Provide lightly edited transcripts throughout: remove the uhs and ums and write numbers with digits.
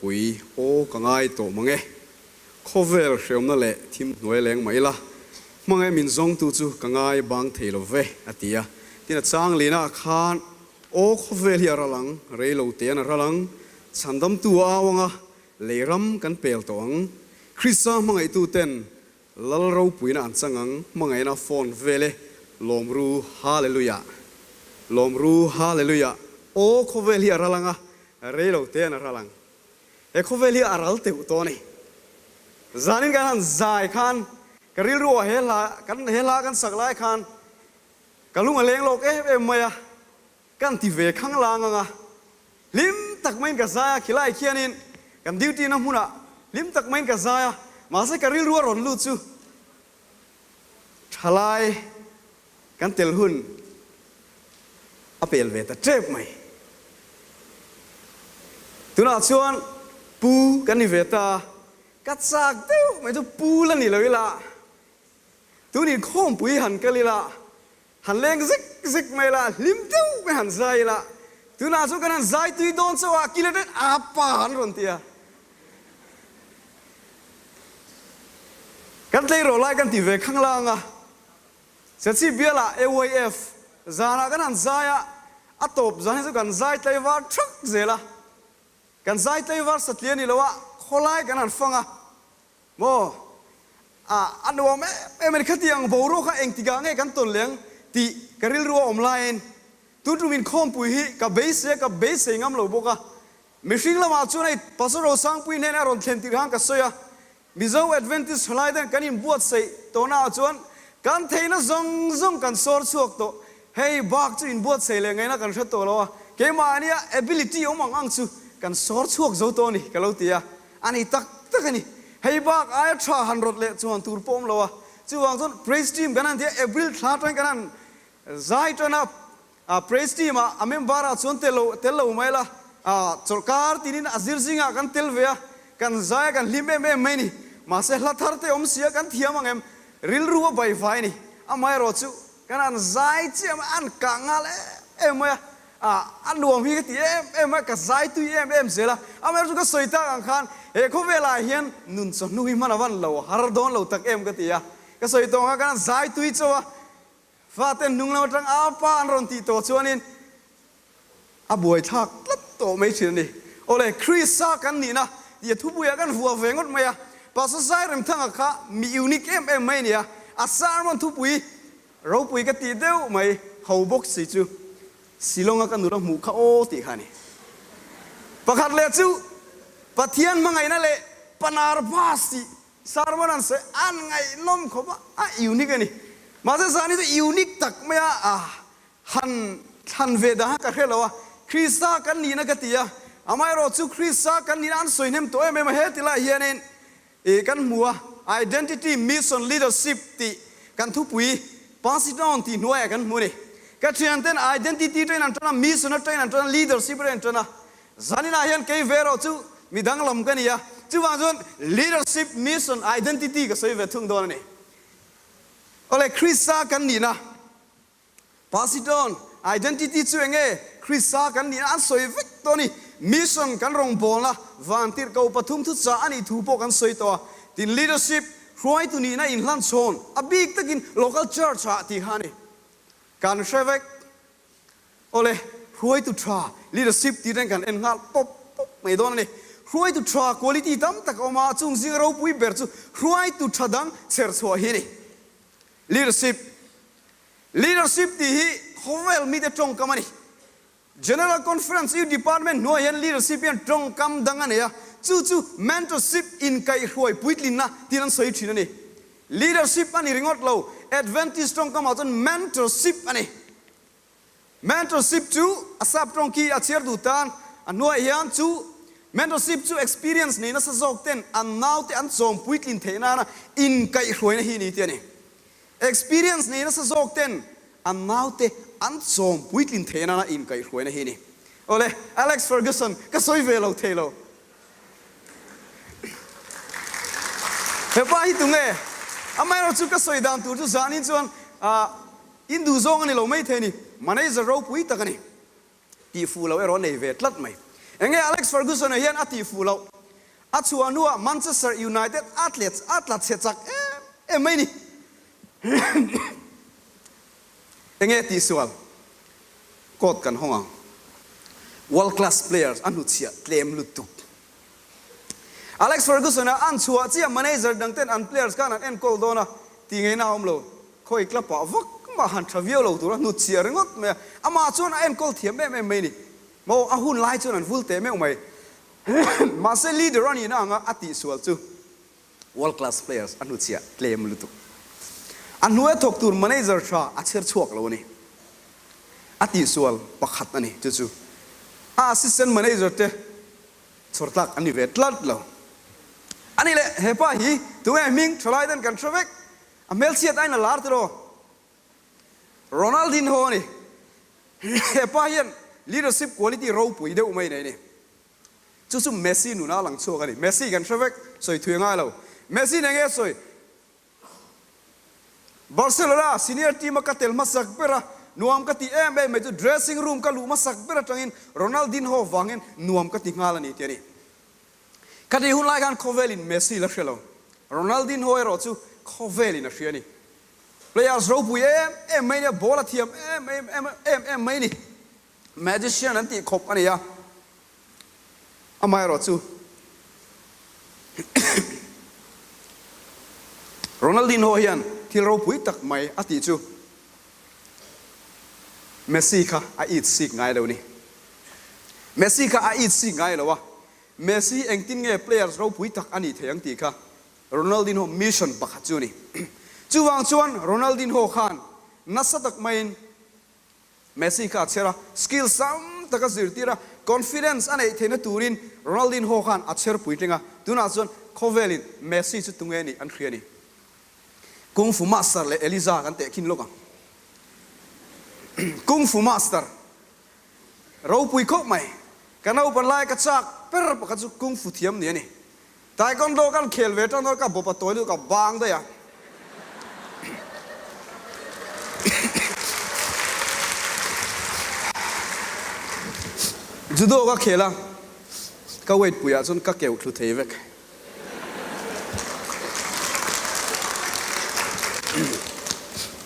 Pui aw ka ngai tawh mang e. Khawvel hreawmna leh thim hnuai leng mah ila, hmangaih min zawngtu chu ka ngai bang thei lo ve, a ti a. Tin a chang lina khan aw khawvel hi a ral ang, rei lo te'n a ral ang, chhandamtu a au anga lei ram kan pel tawh ang. Krista hmangaihtu ten Lal ropuina an chang ang, hmangaihna phone vel e, lawm ru Hallelujah. Lawm ru Hallelujah. Aw khawvel hi a ral ang a, rei lo te'n a ral ang. He khawvel hi a ral teuh tawh a ni. Zanin kan han zai khan ka rilru ah he hla kan he hla kan sak lai khan ka lung a leng lawk em em mai a, kan ti ve khang lang ang a, Hlim tak maiin ka zai a, khilai khianin kan duty na hmunah hlim tak maiin ka zai a, mahse ka rilru a rawn lut chu thalai kan tel hun a pel ve ta tep mai. Tunah chuan pu kan ni ve ta a, ka chak deuh mai chu pu la ni lo ila, tun inkhawmpui han kal ila, Han leng zek zek mai la, hlim deuh mai han zai la, tunah chuan kan han zai tui dawn chauh a, kil atangin a pa an rawn ti a. Kan tleirawl lai kan ti ve khang lang a, Churchip bialah AYF zanah kan han zai a, a tawp zan hi chu kan zai tlaivar thak zel a, kan zai tlaivar satliah ni lo a, khawlai kan han fang a, Maw? A, a nuam em em a ni. Khatiang boruak kha engtikah nge kan tawn leh ang tih ka rilru a awm laiin tun tum inkhawmpui hi ka beisei a, ka beisei ngam lo bawk a. Mihring lamah chuan hei Pastor Rosangpui hnenah a rawn thlen tirh khan ka sawi a, Mizo Adventist thalai ten kan inbuatsaih tawhnaah chuan kan theihna zawng zawng kan sawr chhuak tawh. Hei bak chu inbuatsaih leh ngaihna kan hre tawh lo a, keimahnia ability awm ang ang chu kan sawr chhuak zo tawh a ni ka lo ti a. A ni tak tak a ni. Hei bak aia tha han rawt leh chuan tur pawh awm lo a. Chuvang chuan praise team kan han ti a, April thla atangin kan han zai tan a, a praise team ah a member ah chuan tel lo tel lo mai la, a chawlhkar tinin a zir zingah kan tel ve a, kan zai a kan hlim em em mai ni. Mahse hla thar te awm si a kan thiam ang em? Rilru a bai vai a ni. Amaherawh chu kan han zai chiah mai a, an kah nghal em em mai a. A, a nuam hi ka ti em em a, ka zai tui em em zel a. Amaherawhchu ka sawi tak ang khan he khawvelah hian nun chawhnu hi hman a van lo har dawn lo tak em ka ti a. Ka sawi tawh ang a, kan zai tui chauh a, fate hnung lam atang a pa an rawn tih tawh chuanin a buaithlak tlat tawh mai thin a ni. Awle, Krista kan nihna tih a thupuiah kan vuah ve ngawt mai a. Pastor Zairemthanga kha mi unique em em mai a ni a, a sermon thupui Ropui ka tih deuh mai, ho bawk si chu Shillong-a ka nula hmuh kha aw tih kha a ni. Pakhat leh chu Pathian hmangaihna leh Panar Bus tih sermon an sawi an ngaihnawm khawp a, a unique a ni. Mahse zan hi chu unique tak maia a han thlan ve dan kha ka hre lo a, Krista kan nihna ka ti a, amaherawh chu Krista kan nihna an sawi hnem tawh em em a, he ti lai hianin I kan hmu a, Identity, Mission, Leadership tih kan thupui Pasitown tih hnuaiah kan hmu a ni. Ka thianten Identity train an tan a, Mission a train an tan a, Leadership a train an tan a. Zaninah hian kei ve erawh chu mi danglam ka ni a, chuvang chuan Leadership, Mission, Identity ka sawi ve thung dawn a ni. Awle, Krista kan nihna. Pasitown, Identity chu enge? Krista kan nihna an sawi vek tawh a ni. Mission kan rawngbawlna vantirh ko pathum thuchah a nih thu pawh kan sawi tawh a. Tin, leadership, hruaitu nihna inhlan chhawn, a bik takin local church ah tih kha a ni. Kan hre vek. Awle, hruaitu tha, leadership tih reng kan en nghal pawp pawp mai dawn a ni. Hruaitu tha quality tam tak a awm a, chung zinga ropui ber chu hruaitu tha dang chher chhuah hi a ni. Leadership. Leadership tih hi khawvel mite tawngkam a ni. General Conference Youth Department hnuaiah hian leadership hian tawngkam dang a nei a, chu chu mentorship inkaihhruai puitlinna tiin an sawi thin a ni. Leadership a ni ringawt lo, Adventist tawngkamah chuan mentorship a ni. Mentorship chu a sap tawng khi a chhiar duh tan a hnuaiah hian chu mentorship chu experience nei nasa zawk ten an naute an chawm puitlin theih nana inkaihhruaina hi ni tih a ni. Experience nei nasa zawk ten an naute an chawm puitlin theih nana inkaihhruaina hi ni. Awle, Alex Ferguson, ka sawi ve lo thei lo. He pa hi tunge? Amaherawhchu chu ka sawi dan tur chu zanin chuan in duh zawng a ni lo mai thei a ni. Manager ropui tak a ni. Tih fuh lo erawh a nei ve tlat mai. Enge Alex Ferguson-a hian a tih fuh loh? A chhuah hnuah Manchester United a a tla chhe chak em em mai ni. Enge tihsual? Court kan hawng ang. World class players a hnuchhiah tlem lutuk. Alex Ferguson-a an chhuah chiah manager dang ten an players khan an enkawl dawn a, tih ngaihna a awm lo. Khawi club ah vak mah han tha viau lo tur a hnutchhiah ringawt mai a, amah chuan a enkawl thiam em em mai ni. Maw a hun lai chuan an vul teh meuh mai. Mahse leader a nihna anga a tihsual chu world class players a hnuchhiah tlem lutuk. A hnuaia thawk tur manager tha a chher chhuak lo a ni. A tihsual pakhat a ni chu chu a assistant manager te chhawr tlak an ni ve tlat lo. A ni le, he pa hi tunge hming thalai ten kan hre vek, a hmelchhiat ain a lar tiraw? Ronaldinho a ni. He pa hian leadership quality ropui deuh mai nei a ni. Chu chu Messi nuna a lang chhuak a ni. Messi kan hre vek, sawi thui a ngai lo. Messi nen nge sawi? Barcelona senior team a ka tel hmasak ber a, nuam ka ti em em mai chu dressing room ka luh hmasak ber atangin Ronaldinho vangin nuam ka ti nghal a ni tih a ni. Ka tih hun lai khan khawvelin Messi la hre lo. Ronaldinho erawh chu khawvelin a hria a ni. Players ropui em em mai nia, ball a thiam em em em em em mai ni. Magician an tih khawp a ni a, amaherawh chu Ronaldinho hian thil ropui tak mai a tih chu Messi kha a it sik ngai lo ni. Messi kha a it sik ngai lo a, Messi engtin nge players ropui tak a nih thei ang tih kha Ronaldinho mission pakhat chu a ni. Chuvang chuan Ronaldinho khan nasa tak maiin Messi kha a chher a, skill sang tak a zirtir a, confidence a neih theihna turin Ronaldinho khan a chher puitling a, tunah chuan khawvelin Messi chu tunge nih an hria a ni. Kung Fu Master leh Eliza kan tehkhin lawk ang. Kung Fu Master ropui khawp mai. Ka naupan lai ka chak ber pakhat chu Kung Fu thiam ni a ni. Taekwondo kan khel ve tan dawn ka bawp a tawi lutuk a bang daih a. Judo ka khel a, ka weight puiah chuan ka keuh thlu thei vek.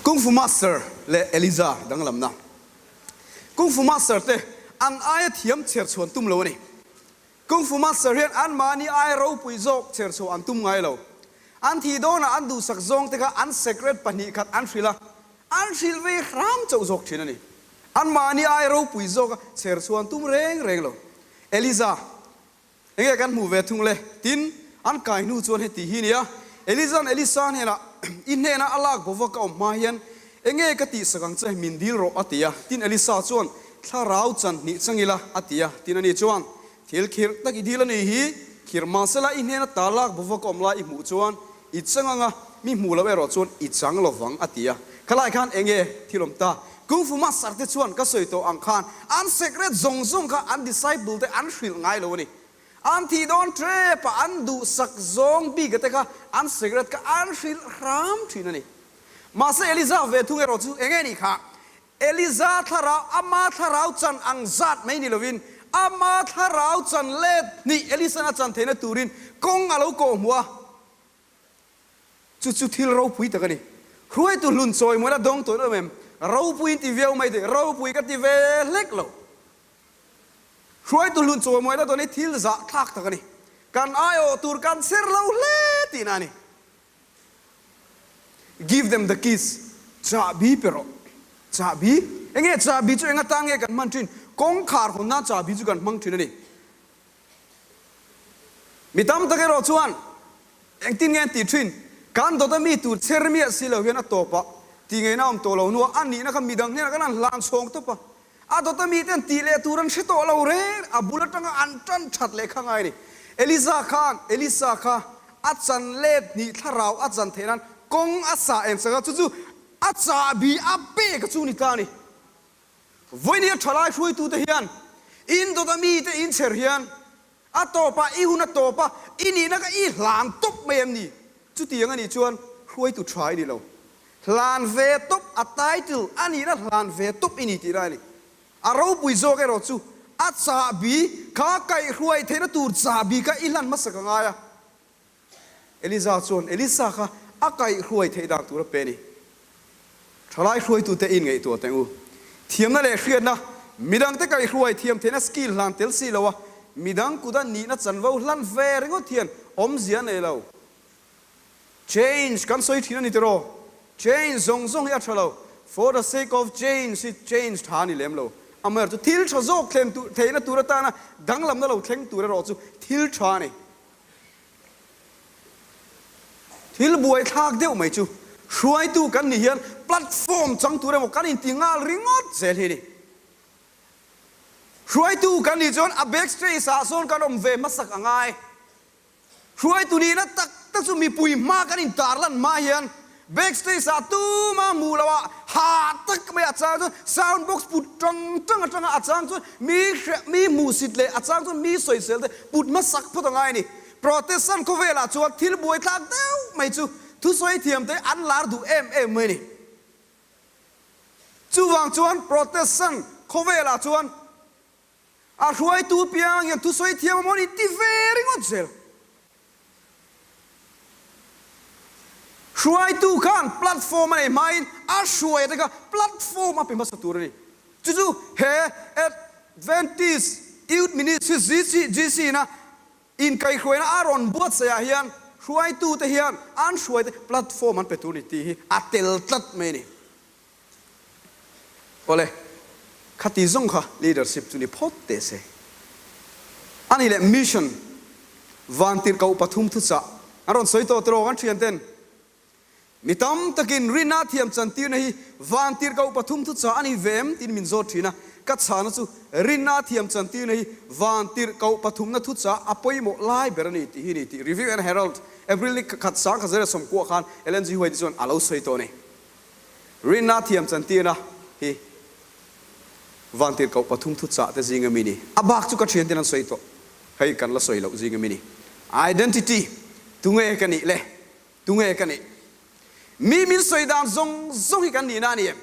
Kung Fu Master leh Eliza danglamna. Kung Fu Master te an aia thiam chher chhuan tum lo a ni. Kung Fu Master hian anmahni ai ropui zawk chher chhuah an tum ngai lo. An thih dawnah an duhsak zawng te kha an secret 2 khat an hrilh a, an hrilh vei hram chauh zawk thin a ni. Anmahni ai ropui zawka chher chhuah an tum reng reng lo. Eliza, Enge kan hmuh ve thung le? Tin, an kai hnu chuan heti hi nia, Eliza'n Elisa hnenah, I hnenah a lak bawva ka awm hma hian enge ka tihsak ang che, min dil rawh, a ti a. Tin, Elisa chuan, Thlarau chan hnih chang ila, a ti a. Tin, ani chuan, Thil khirh tak i dil a nih hi, khirh mahsela i hnena ta lak bawva ka awm lai i hmuh chuan i chang ang a, mi hmuh loh erawh chuan i chang lo vang, a ti a. Khalai khan enge thil awm ta? Kung Fu Master te chuan ka sawi tawh ang khan an secret zawng zawng kha an disciple te an hrilh ngai lo a ni. An thih dawn tep a, an duhsak zawng bik te kha an secret kha an hrilh hram thin a ni. Mahse Eliza ve thung erawh chu enge nih kha? Eliza thlarau, ama thlarau chan ang zat mai ni lovin, ama thlarau chan let hnih Elisa'n a chan theihna turin kawng a lo kawh hmuh a. Chu chu thil ropui tak a ni. Hruaitu hlun chawi mawina dawng tawh em em, ropui in ti viau mai thei, ropui ka ti ve hlek lo. Hruaitu hlun chawi mawina dawn hi thil zahthlak tak a ni. Kan aiawh tur kan chher lo hle tihna a ni. Give them the keys, chahbi pe rawh. Chahbi? Enge chahbi chu eng atan nge kan hman thin? Kawngkhar hawn nan chahbi chu kan hmang thin a ni. Mi tam tak erawh chuan engtin nge an tih thin? Kan dawt a mi tur chher miah si lo hian a tawp a, tih ngeina awm tawh lo hnuah a nihna kha midang hnenah kan han hlan chhawng tawp a. A dawt a mite an tih leh tur an hre tawh lo reng, a bul atanga an tan that leh kha ngai a ni. Eliza khan Elisa kha a chan let hnih thlarau a chan theih nan kawng a sah eng sak a, chu chu a chahbi a pek a chu ni ta a ni. Vawinia thalai hruaitute hian in dawt a mite in chher hian A tawpah i hun a tawp a, i nihna kha i hlan tawp mai em ni? Chutiang a nih chuan hruaitu tha i ni lo. Hlan ve tawp, a title a nihna hlan ve tawp i ni tih lai a ni. A ropui zawk erawh chu A chahbi kha kaihhruai theihna tur chahbi kha i hlan hmasa ka ngai a. Eliza chuan Elisa kha a kaihhruai theih dan tur a pe a ni. Thalai hruaitute in ngaihtuah teh u. Thiamna leh hriatna, midangte kaihhruai thiam theihna skill hlan tel si lo a, midang kut a nihna chanvo hlan ve ringawt hian awmzia a nei lo. Change kan sawi thin a ni tiraw? Change zawng zawng hi a tha lo. For the sake of change hi change tha a ni lem lo. Amaherawhchu thil tha zawk thlen theihna tur atana danglamna lo thleng tur erawh chu thil tha a ni. Thil buaithlak deuh mai chu hruaitu kan nih hian platform chang tur emaw kan inti nghal ringawt zel hi a ni. Hruaitu kan nih chuan a backstage ah sawn kan awm ve hmasak a ngai. Hruaitu nihna tak tak chu mipui hma kan intarlan hma hian backstage ah tuma hmuh loh ah hah tak mai a chang chuan sound box put tang tang atanga a chang chuan mi hre mi hmuhsit leh a chang chuan mi sawisel te put hmasak phawt a ngai a ni. Protestant khawvelah chuan thil buaithlak deuh mai chu thusawi thiam te an lar duh em em mai a ni. Chuvang chuan Protestant khawvelah chuan A hruaitu piang hian thusawi thiam a maw ni ti ve ringawt zel. Hruaitu khan platform a nei hmain a hruai ate kha platform a pe hmasa tur a ni. Chu chu he Adventist Youth Ministry GC ina inkaihhruaina a rawn buatsaih ah hian hruaitute hian an hruaite platform an pe tur a ni tih hi a tel tlat mai a ni. Awle, khati zawng kha leadership chu ni phawt teh se. Ani leh mission vantirhkoh pathum thuchah an rawn sawi tawh tiraw kan thian ten. Mi tam takin rinna thiam chantirna hi vantirhkoh pathum thuchah a ni ve em tiin min zawt thin a, ka chhana chu rinna thiam chantirna hi vantirhkoh pathumna thuchah a pawimawh lai ber a ni tih hi ni tih Review and Herald April ni khat sang kha zela sawmkuah khan Ellen G. White chuan a lo sawi tawh a ni. Rinna thiam chantirna hi vantirhkoh pathum thuchah te zinga mi ni. A bak chu ka thian ten an sawi tawh. Hei kan la sawi loh zinga mi ni. Identity, tunge ka nih le? Tunge ka nih? Mi min sawi dan zawng zawng hi kan nihna a ni em?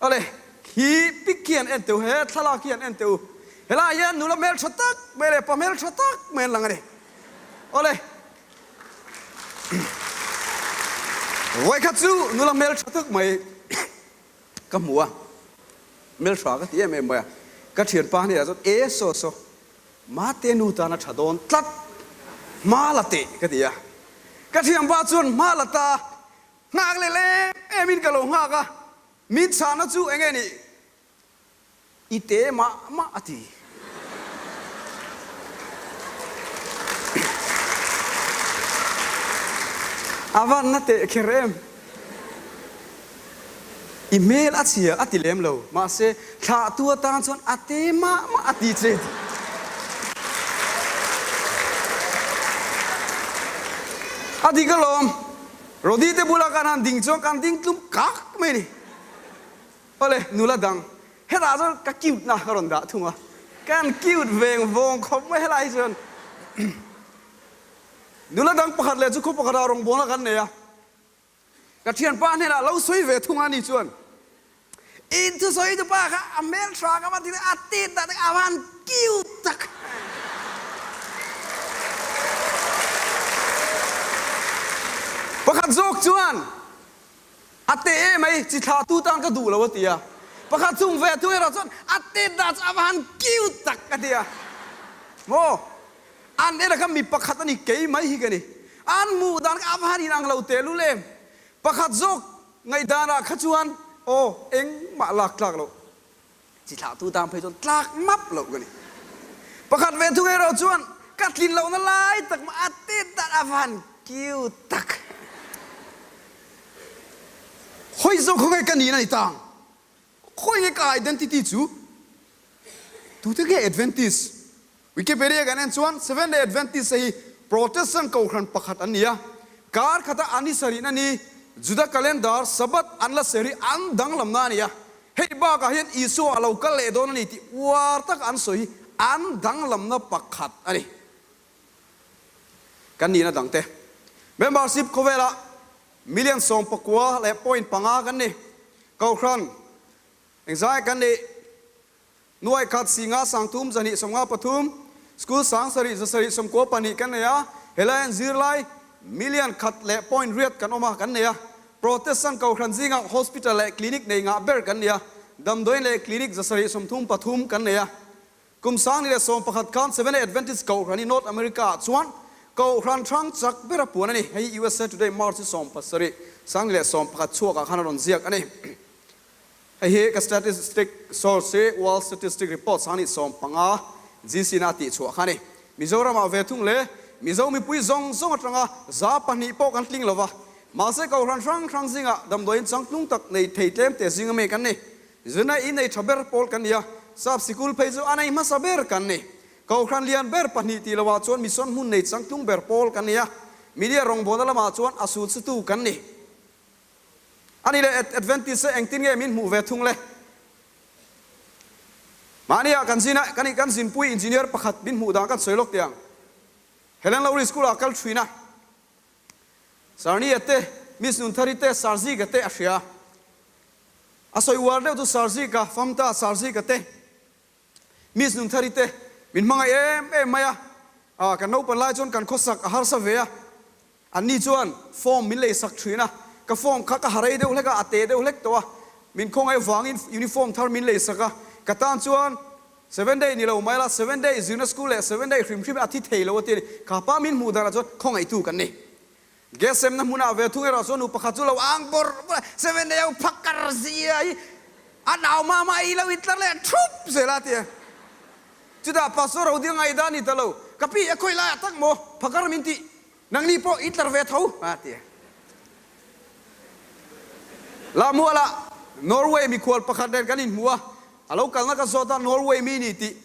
Awle, khi pic khi an en teh u, he thlalak hi an en teh u. Helaiah hian nula hmeltha tak mai leh pa hmeltha tak mai an lang a ni. Awle, vawikhat chu nula hmeltha tak mai ka hmu a, hmeltha ka ti em em mai a. Ka thianpa hnenah chuan, E saw saw, mate nu tan a tha dawn tlat, hma la teh ka ti a. Ka thianpa chuan hma la ta. Nghak leh lem em in ka lo nghak a, min chhahna chu enge nih? I te mah mah a ti. A van na teh kher em? I hmel a chhia a ti lem lo, mahse thlahtu atan chuan a te mah mah a ti che. A dik alawm. Rodi te bula kan han ding chuan kan ding tlum kak mai a ni. Awle, nula dang, hetah chuan ka cute na ka rawn dah thung a, kan cute veng vawng khawp mai helai hi chuan. Nula dang pakhat leh chu khaw pakhatah rawngbawlna kan nei a, ka thianpa hnenah lo sawi ve thung a ni chuan, In thusawi tupa kha a hmeltha ka va ti a tit dah tak a van cute tak. Pakhat zawk chuan a te em ai chi thlah tu tan ka duh lo a ti a, pakhat chung ve thung erawh chuan a tit dah chu a va han cute tak a ti a. Maw an en a kha mi pakhat a ni kei mai hi ka ni. An hmuh dan kha a va han inang lo tehlul em. Pakhat zawk Ngaihdanah kha chuan aw engmah lak tlak loh, chi thlahtu tan phei chuan tlak map loh ka ni. Pakhat ve thung erawh chuan ka tlin lohna lai tak mah a tet dan a van kiu tak. Hawi zawk khaw nge ka nihna ni tang? Khawi nge ka identity chu? Tute nge Adventist? Wikipedia kan en chuan Seventh Day Adventist te hi Protestant kohhran pakhat an ni a, kar khata an i sarihna ni Juda calendar Sabbath an la ser hi an danglamna a ni a, hei bakah hian Isua a lo kal leh dawn a ni tih uar taka an sawi hi an danglamna pakhat a ni. Kan nihna dangte Membership khawvelah million 19 point panga kan ni. Kohhran engzai kan nih? Nuaih khat singa sangthum zahnih 53, School 7 792 kan nei a, helai an zirlai million khat leh point riat kan awm a kan nei a. Protestant Kohhran zingah hospital leh clinic nei ngah ber kan ni a, damdawiin leh clinic 733 kan nei a. Kum 2011 khan Seventh-day Adventist Kohhran hi North America ah chuan Kohhran hrang chak ber a puan a ni. Hei hi usa Today March 17, 2011 chhuakah khan a rawn ziak a ni. Hei hi ka statistic source hi World Statistic Report 2015 GC na a tih chhuah kha a ni. Mizoram ah ve thung le Mizo mipui zawng zawng atanga 2% pawh kan tling lova. Mahse Kohhran hrang hrang zingah damdawiin changtlung tak nei thei tlem te zinga mi kan ni. Zirna in nei tha ber pawl kan ni a, sap sikul phei chu a nei hmasa ber kan ni. Kohhran lian ber pahnih tih lovah chuan mission hmun nei changtlung ber pawl kan ni a, media rawngbawlna lamah chuan a sulsutu kan ni. A ni leh Adventist e engtin nge min hmuh ve thung le? Mahnia kan zin a, kan kan zinpui engineer pakhat min hmuh dan kan sawi lawk teh ang. Helen Lowry School ah kal thin a, Sarnia te, Miss Nunthari te, Sarziga te a hria. A sawi uar deuh chu Sarziga, Famta Sarziga te, Miss Nunthari te min hmangaih em em mai a, ah kan naupan lai chuan kan khawsak a harsa ve a, anni chuan form min lei sak thin a, ka form kha ka ha rei deuh hlek a, a te deuh hlek tawh a, min khawngaih vangin uniform thar min lei sak a, ka tan chuan Seven day ni lo mai la, seven day zirna school leh seven day hrim hrim a thi thei lo a ti a ni, kha pa min hmuh danah chuan khawngaihtu kan ni. Gas semna hmunah ve thung erawh chuan nu pakhat chu lo ang bawrh bawrh a, seven day ho phakar zia hi a nau mah mah ei lo in tlar leh thup zel a ti a. Chutah pastor ho ding ngaihdan ni ta lo, ka pi a khawi laiah tak maw phakar min tih, nangni pawh in tlar ve tho a ti a. Lahmualah Norway mikhual pakhat nen kan inhmu a, a lo kalna ka zawt a, Norway mi ni tih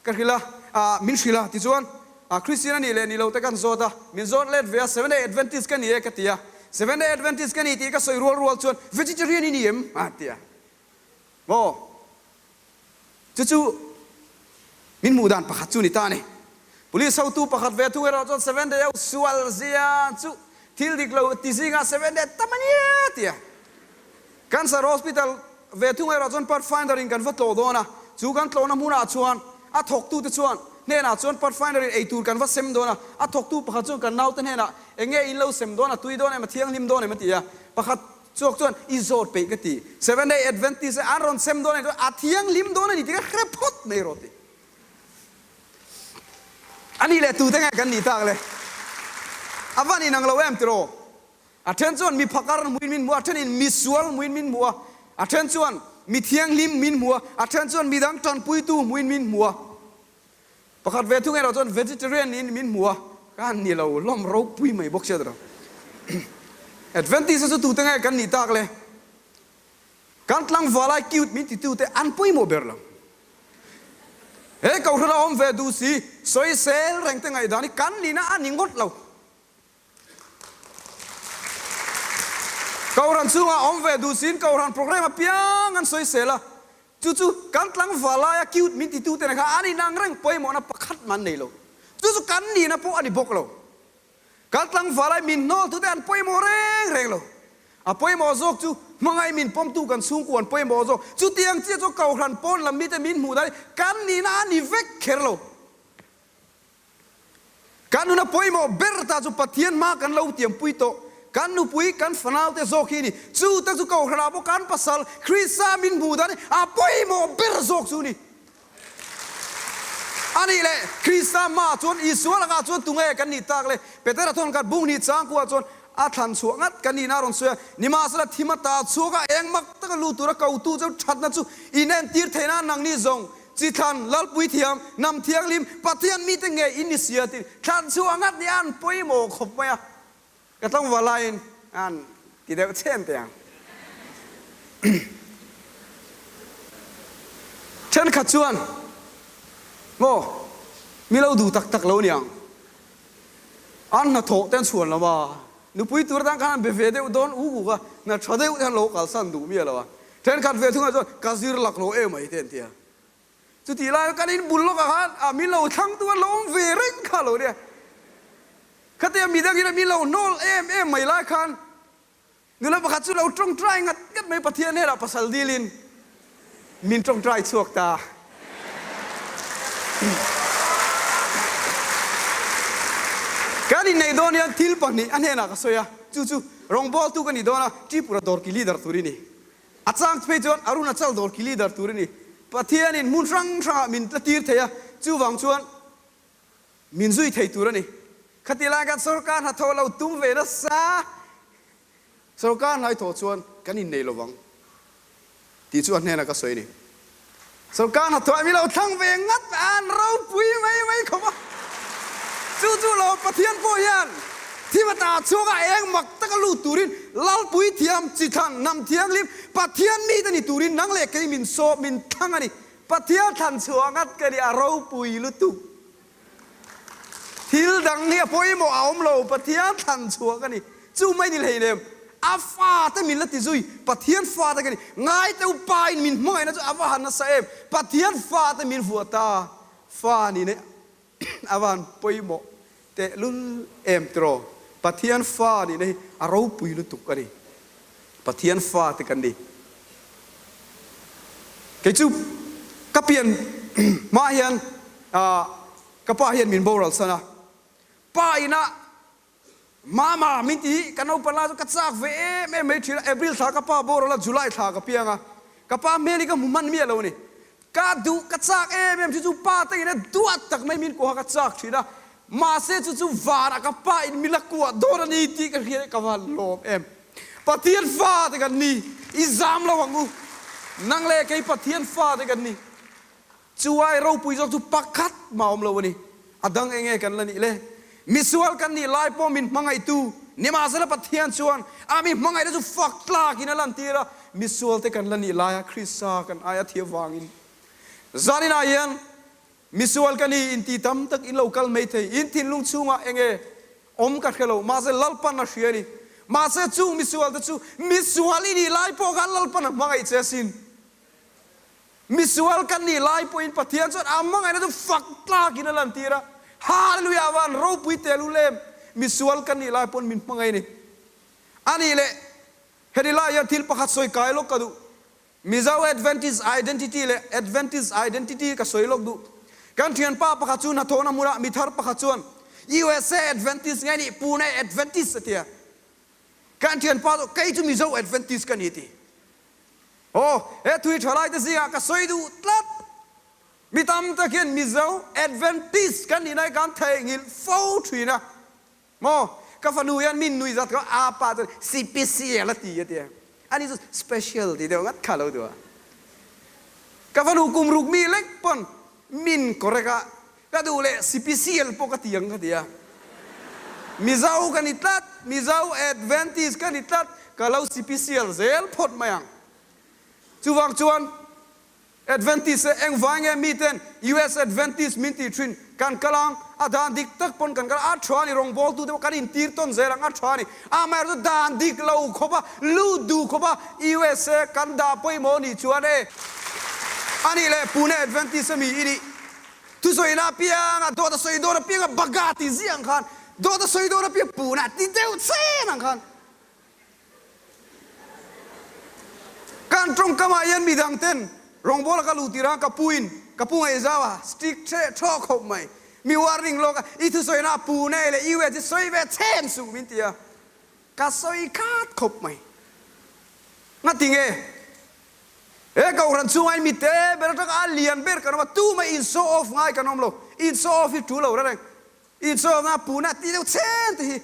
Ka hrilh a, ah, min hrilh a, tichuan, ah, Kristian a nih leh ni lo te kan zawt a, min zawt let ve a, Seventh Day Adventist ka ni e ka ti a, Seventh Day Adventist ka ni tih ka sawi rual rual chuan, Vegetarian i ni em? a ti a. Maw? Chu chu min hmuh dan pakhat chu ni ta a ni. Police hotu pakhat ve thung erawh chuan Seventh Day ho sual zia chu thil dik lo ti zingah Seventh Day tam a nia ti a. Cancer Hospital ve thung erawh chuan Pathfinder in kan va tlawh dawn a, chu kan tlawhna hmunah chuan a thawktute chuan hnenah chuan Pathfinder in eitur kan va sem dawn a, a thawktu pakhat chuan kan naute hnenah eng nge in lo sem dawn, a tui dawn em, a thianghlim dawn em a ti a, pakhat chhuak chuan i zawt peih ka ti, Seventh Day Adventist e an rawn sem dawn a ni chuan a thianghlim dawn a ni tih ka hre phawt mai rawh a ti. A nih leh tute nge kan nih tak le? A van inang lo em tiraw? A then chuan mi phakar hmuin min hmu a, a thenin mi sual hmuin min hmu a, a then chuan mi thianghlim min hmu a, a then chuan mi dang tanpuitu hmuin min hmu a. Pakhat ve thung erawh chuan vegetarian niin min hmu a, ka ni lo hlawm ropui mai bawk sia tiraw. Adventist-a chu tute nge kan nih tak le? Kan tlangval ai cute min titute an pawimawh ber lo. He Kohhran a awm ve duh si, sawisel reng te ngaihdan hi kan nihna a ni ngawt lo. Kohhran chhungah awm ve duh siin Kohhran program apiang an sawisel a, chu chu kan tlangval laia cute min titute nen khan an inang reng pawimawhna pakhat mah an nei lo. Chu chu kan nihna pawh a ni bawk lo. Kan tlangval lai min hnawltute an pawimawh reng reng lo. A pawimawh zawk chu hmangaih min pawmtu kan chhungkua an pawimawh zawk. Chutiang chiah chu Kohhran pawn lam mite min hmuh dan hi kan nihna a ni vek kher lo. Kan nuna pawimawh ber ta chu Pathian hma kan lo tiampui tawh. Kan nupui, kan fanaute zawk hi a ni. Chu te chu Kohhranah pawh kan pasal Krista min hmuh dan hi a pawimawh ber zawk chu a ni. A nih leh, Krista hmaah chuan Isua lakah chuan tunge kan nih tak le? Petera thawn khat bung hnih changkuah chuan a thlan chhuah ngat kan nihna a rawn sawi a. Nimahsela thim ata chhuak a eng mak taka lut tura kotu chu thatna chu inentir theihna nangni zawng Chi thlan, Lalpui thiam, Hnam thianghlim, Pathian mite nge in ni sia tiin thlan chhuah ngat nih an pawimawh khawp mai a, ka tlangval laiin an ti deuh chhen teh ang. Thenkhat chuan, Maw, mi lo duh tak tak lo niang, an hnathawh te an chhuan lo a, nupui tur atan khan an be ve deuh dawn uk uk a, hna tha deuh te an lo kalsan duh miah lo a. Thenkhat ve thungah chuan ka zir lak lo em mai te an ti a. Chutih lai kan inbul lawkah khan a min lo thlangtu an lo awm ve reng kha lo nia. Khatia midangin a min lo hnawl em em mai lai khan nula pakhat chu lo tawngtai ngat ngat mai Pathian hnenah pasal dilin min tawngtai chhuak ta. Kan inneih dawn hian thil pahnih a hnenah ka sawi a, chu chu rawngbawltu ka ni dawn a, Tripura dawrki leader tur i ni. A chang phei chuan Arunachal dawrki leader tur i ni. Pathianin hmun hrang hrangah min tla tir thei a, chuvang chuan min zui thei tur a ni. Khatih lai khan sorkar hnathawh lo tum ve nasa. Sorkar hnaithawh chuan kan innei lo vang tih chu a hnenah ka sawi a ni. Sorkar hnathawh mi lo thlang ve ngat an ropui mai mai khawp a. Chu chu lo Pathian pawh hian thimata chhuaka eng mak taka lut turin Lalpui thiam chi thlang hnam thianghlim Pathian mite ni turin nang leh kei min sawp min thlang a ni. Pathian thlan chhuah ngat ka ni a ropui lutuk. Thil dang hi a pawimawh a awm lo, Pathian thlan chhuah ka ni. Chu mai ni hleinem, a fate min la ti zui, Pathian fate ka ni. Ngaite upa in min hmangaihna chu a va han nasa em, Pathian fate min vuah ta, fa ni nei a va han pawimawh tehlul em tiraw? Pathian fa nihna hi a ropui lutuk a ni. Pathian fate kan ni. Kei chu ka pian hma hian ka pa hian min boral san a, pa ina mama min ti hi ka naupan lai chu ka chak ve em em mai thin a, April thla ka pa boral a, July thla ka piang a, ka pa hmel hi ka hmu hman miah lo a ni. Ka duh ka chak em em thin chu pa te ina duat tak mai min kuaha ka chak thin a, mahse chu chu varah ka pa in min la kuah dawn a ni tih ka hria ka va lawm em. Pathian fa te kan ni, i zam lo ang u. Nang leh kei Pathian fa te kan ni. Chu ai ropui zawk chu pakhat mah awm lo a ni. A dang enge kan la nih le? Misual kan nih lai pawh min hmangaihtu nimahsela Pathian chuan a mi hmangaihna chu fak tlakin a lantir a, misual te kan la nih laia Krista kan aia thi avangin. Zaninah hian misual ka ni inti tam tak in lo kal mai thei, in thinlung chhungah enge awm ka hre lo, mahse Lalpan a hria a ni. Mahse chung misual te chu misual i nih lai pawh khan Lalpan a hmangaih che asin. Misual kan nih lai pawhin Pathian chuan a hmangaihna chu fak tlakin a lantir a, Hallelujah van ropui tel u lem, misual kan nih lai pawn min hmangaih a ni. A nih leh, heti lai hian thil pakhat sawi kai lawk ka duh. Mizo Adventist Identity leh Adventist Identity ka sawi lawk duh. Kan thianpa pakhat chu hnathawhna hmunah mithar pakhat chuan USA Adventist nge nih Pune Adventist a ti a. Kan thianpa chu kei chu Mizo Adventist ka ni a ti. Aw, he thui thalaite zingah ka sawi duh tlat. Mi tam tak hian Mizo Adventist kan nih nai kan theihnghilh fo thin a. Maw? Ka fanu hian min nui zat kha a pa chuan sipisial a ti a ti a. Ani chu special ti deuh ngat kha lo duh a. Ka fanu kum ruk mi lek pawn min correct a, ka duh leh sipisial pawh ka ti ang ka ti a. Mizo ka ni tlat, Mizo Adventist ka ni tlat, ka lo sipisial zel phawt mai ang. Chuvang chuan Adventist e engvai nge miten US Adventist min tih thin kan kal ang, a dan dik tak pawn kan kal a, a tha a ni rawngbawltu te pawh kan intir tawn zel ang, a tha a ni. Amaherawhchu dan dik lo khawp a, lut duh khawp a USA kan dah pawimawh nih chuan e a nih leh Pune Adventist ami i nih Thusawiin apiang a dawt a sawi dawn apiang a baga ti ziah ang khan dawt a sawi dawn apiang puna ti deuh chen ang khan kan tawngkamah hian midang ten rawngbawla ka luh tir a ka pu in ka pu ngaihzau a strict hreh thawk khawp mai mi warning lawk a i thusawiin a pune leh US hi sawi ve chen suh min ti a ka sawi khat khawp mai ngati nge He kohhran chhungah hian mite ber atanga a lian ber kan awm a, tumah in show off ngai kan awm lo. In show off hi tul lo reng reng. In show off na puna tih deuh chen te hi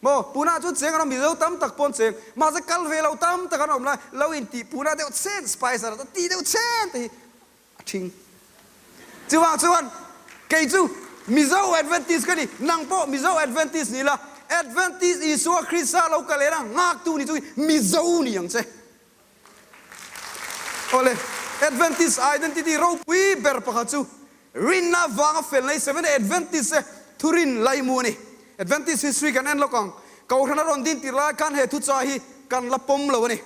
maw, puna chu cheng an awm, Mizo tam tak pawh an cheng, mahse kal ve lo tam tak an awm lai, lo in tih puna deuh chen, spicer a tih deuh chen te hi a thing. Chuvang chuan kei chu Mizo Adventist ka ni, nang pawh Mizo Adventist ni la, Adventist Isua Krista lo kal ena nghaktu ni chu Mizo ni ang che. Awle, Adventist identity ropui ber pakhat chu rinna vanga fel nei Seventh-day Adventist te thurin laimu a ni. Adventist history kan en lawk ang. Kohhran a rawn din tir lai khan he thuchah hi kan la pawm lo a ni.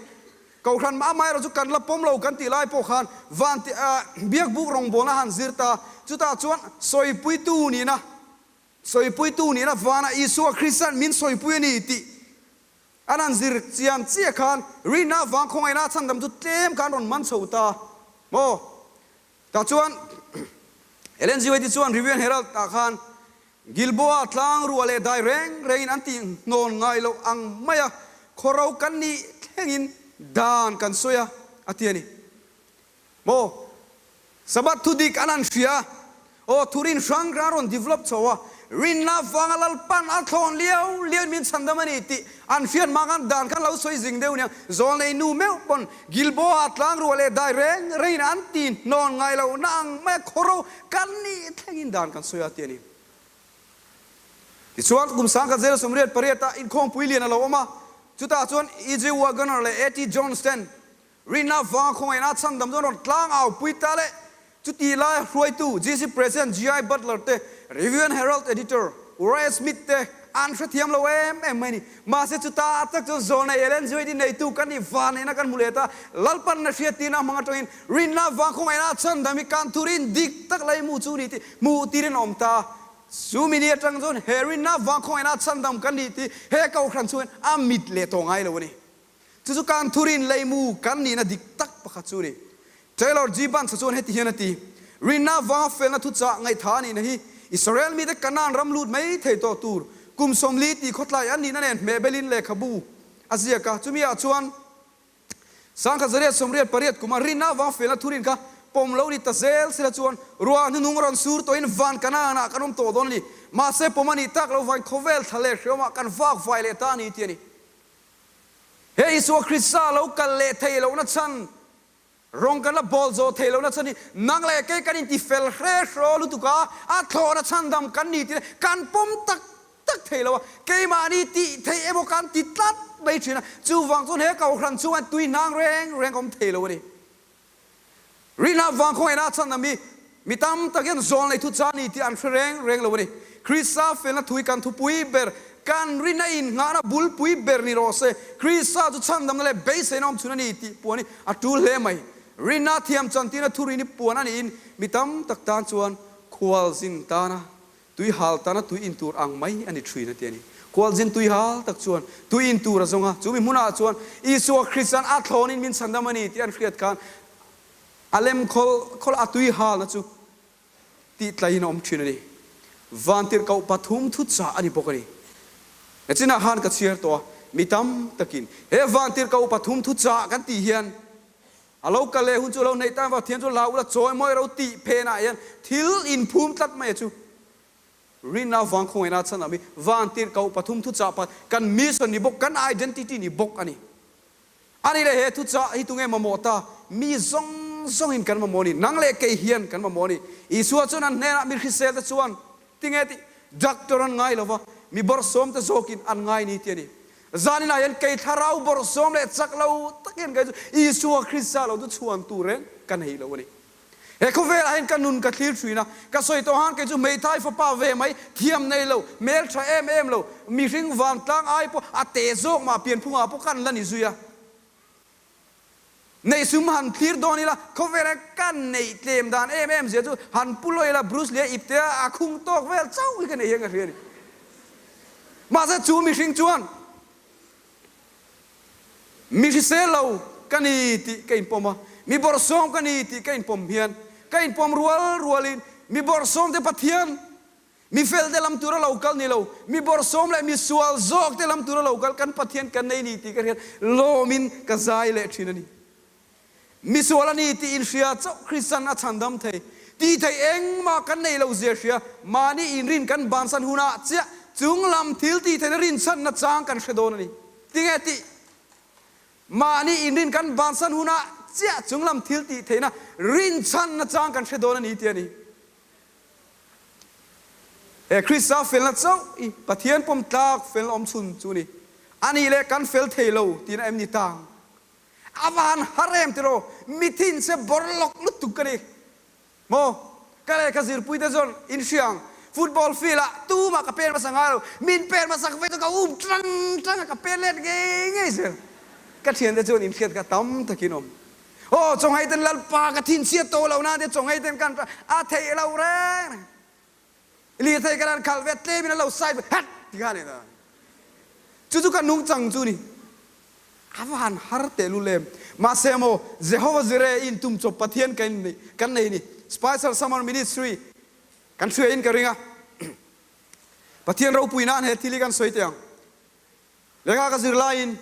Kohhran amaherawh chu kan la pawm lo kan tih lai pawh khan van biakbuk rawngbawlna han zir ta, chutah chuan sawipuitu nihna, sawipuitu nihna vanah Isua Krista'n min sawipui a ni tih An han zir chian chiah khan rinna avang khawngaihna a chhandam chu tlem khan rawn man chho ta maw? Tah chuan Ellen G. White-i chuan Review and Herald-ah khan, Gilboa tlang ruah leh dai reng rengin an tih hnawn ngai loh ang maia khawro kan nih thlengin dan kan sawi a, a ti a ni. Maw? Sabbath thu dik an han hria. Aw, thurin hrang hrang a rawn develop chho a, rinna avanga Lalpan a thlawn liau liau in min chhandam a ni tih an hriat hma khan dan khan lo sawi zing deuh nia. Zawlnei nu meuh pawn Gilboa tlang ruah leh dai reng rengin an ti hnawn ngai lo na ang mai a khawro kan nih thlengin dan kan sawi a ti a ni. Tichuan, kum 1988 ah inkhawmpui lian a lo awm a, chutah chuan E.J. Waggoner leh A.T. Jones ten Rinna vanga khawngaihna chhandam chuan rawn tlang au pui ta le. Chuti laia hruaitu GC President GI Butler te, Review and Herald Editor Uriah Smith te an hrethiam lo em em mai ni. Mahse chuta tak chuan zawlnei Ellen G. White neitu kan nih vanneihna kan hmu leh ta. Lalpanna hriattirna hmang atangin rinna vang khawngaihna chhandam hi kan thurin dik tak lei hmuh chu ni tih hmuh tirin a awm ta. Chu mi ni atang chuan he rinna vang khawngaihna chhandam kan nih tih he kohhran chungin a mit leh tawh ngai lo a ni. Chu chu kan thurin leimu kan nihna dik tak pakhat chu a ni. Taylor G. Banks-a chuan heti hian a ti, Rinna avanga felna thuchah ngaihtha a nihna hi Israel mite Kanaan ram lut mai thei tawh tur kum 40 tih khawtlai an nihna nen hmehbelin lehkhabu a ziak a. Chumi ah chuan 1988 kuma rinna avanga felna thurin kha pawm lo ni ta zel sela chuan ruah hnunung rawn sur tawhin van Kanaan-ah kan awm tawh dawn a ni. Mahse pawm a nih tak lo vain khawvel thla leh hreawmah kan vak vai leh ta a ni ti a ni. He Isua Krista lo kal leh thei lohna chhan, rawng kan la bawl zawh thei lohna chhan hi nang leh kei kan inti fel hre hraw lutuk a, a thlawhna chhandam kan ni tih kan pawm tak tak thei lo a, keimahni tih theih emaw kan ti tlat mai thin a, chuvang chuan he kohhran chungah tui hnang reng reng awm thei lo a ni. Rinna vang khawngaihna a chhan ami mi tam tak hian zawl nei thu cha ni tih an hre reng reng lo a ni. Krista felna thu hi kan thupui ber, kan rinna innghahna bulpui ber ni rawh se. Krista chu chhandamna leh beiseina awm chhun a ni tih puan hi a tul hle mai. Rinna thiam chantirna thurin hi puan a niin mi tam tak tan chuan khualzin tana Tui hal tana tui in tur ang mai a ni thin a ti a ni. Khualzin tui hal tak chuan tui in tur a zawng a, chumi hmunah chuan Isua Kristan a thlawnin min chhandam a ni tih an hriat khan a lem khawl khawl a tui halna chu tih tlaiin a awm thin a ni. Vantirhkoh pathum thuchah a ni bawk a ni. Nachinah khan ka chhiar tawh a, mi tam takin he vantirhkoh pathum thuchah kan tih hian A lo kal leh hun chu a lo hneih tan vang thiam chu hlau ula chawi mawi ro tih phenah hian thil inphum tlat mai a chu. Rinna vang khawngaihna chhan ami van tirhkoh pathum thuchah pat kan mission ni bawk kan identity ni bawk a ni. A ni leh he thuchah hi tunge mamawh ta? Mi zawng zawngin kan mamawh a ni. Nang leh kei hian kan mamawh a ni. Isua chuan an hnenah mi hrisel te chuan Tinge tih doctor an ngai lova, mi bawrhsawm te zawkin an ngai ni ti a ni. Zaninah hian kei thlarau bawrhsawm leh chak lo tak hian kei chu Isua Krista lo chu chhuan tur reng ka nei lo a ni. He khawvelah hian ka nun ka thlir thin a, ka sawi tawh han kei chu hmeithai fapa ve mai, thiam nei lo, hmel tha em em lo, mihring vantlang ai pawh a te zawk mah pianphungah pawh kan la ni zui a. Neih sum han thlir dawn ila, khawvela ka neih tlem dan em em zia chu han pu lawi ila Bruce Lee-a ipte a khung tawk vel chauh hi ka nei hian ka hria a ni. Mahse chu mihring chuan mi hrisel lo ka ni tih ka inpawm a, mi bawrhsawm ka ni tih ka inpawm hian ka inpawm rual rualin mi bawrhsawmte Pathian Mi fel te lam tura lo kal ni lo, mi bawrhsawm leh mi sual zawk te lam tura lo kal kan Pathian kan nei ni tih ka hriat lawmin ka zai leh thin a ni. Mi sual a ni tih inhria chauh Kristian a chhandam thei. Tih theih engmah kan nei lo zia hria, mahni inrin kan bansan hunah chiah chung lam thil tih theihna rinchhanna chang kan hre dawn a ni. Tinge tih? Mahni inrin kan bansan hunah chiah chung lam thil tih theihna rinchhanna chang kan hre dawn a ni tih a ni. He Krista felna chauh i Pathian pawm tlak felna awm chhun chu ni. A nih leh kan fel thei lo tiin a em ni tang? A va han har em tiraw? Mi thin che bawr lawk lutuk ka ni. Maw? Ka lehkha zirpui te chuan in hria ang. Football field ah tumah ka pen hmasa ngai lo. Min pen hmasak ve chu ka um tang tang a, ka pen let ngei ngei zel. Ka thiante chuan in hriat kha tam takin awm. Aw chawnghei ten Lalpa ka thinchhiat tawh lo nan te chawnghei ten kan a theih lo reng reng. Lirthei kan han khalh ve tlem in a lo side ve hat ti kha ni ta. Chu chu ka nungchang chu ni. A va han har teh lul em. Mahse maw Jehovah Jireh in tum chawp Pathian kan nei kan nei ni. Special Summer Ministry. Kan hriain ka ring a. Pathian ropui nan he thil hi kan sawi teh ang. Lehkha ka zir laiin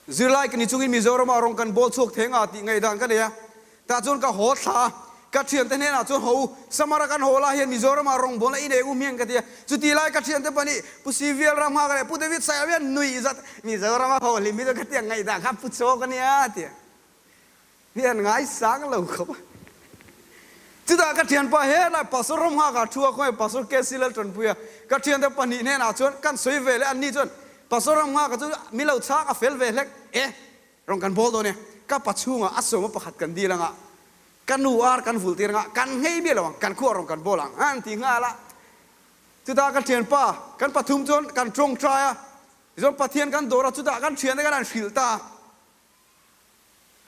zirlai ka ni chungin Mizoramah rawng kan bawl chhuak thei anga tih ngaihdan ka nei a. Tah chuan ka haw thla a, ka thiante hnenah chuan haw u, Samara kan haw lai hian Mizoramah rawng bawlna i nei u hmiang ka ti a. Chuti lai ka thiante pahnih Pu Sivial Ramnghaka leh Pu David Saia hian nuih zat Mizorama haw hlim hi chu ka tiang ngaihdan kha pu chawk a nia a ti a. Hi an ngaisang lo khawp a. Chutah ka thianpa helai Pastor Ramnghaka thu a khawnge Pastor KC Laltanpui a, ka thiante pahnih hnenah chuan kan sawi ve leh anni chuan Pastor Ramnghaka chu mi lo chhak a fel ve hlek e, rawn kan bawl dawn e, ka pa chhungah a sawma pakhat kan dil anga, ka nu ar kan vulh tir anga, kan nghei miah lo ang, kan khuah rawn kan bawl ang an ti nghal a. Chutah ka thianpa kan pathum chuan kan tawngtai a, tichuan Pathian kan dawr a, chutah kan thiante kan han hrilh ta a.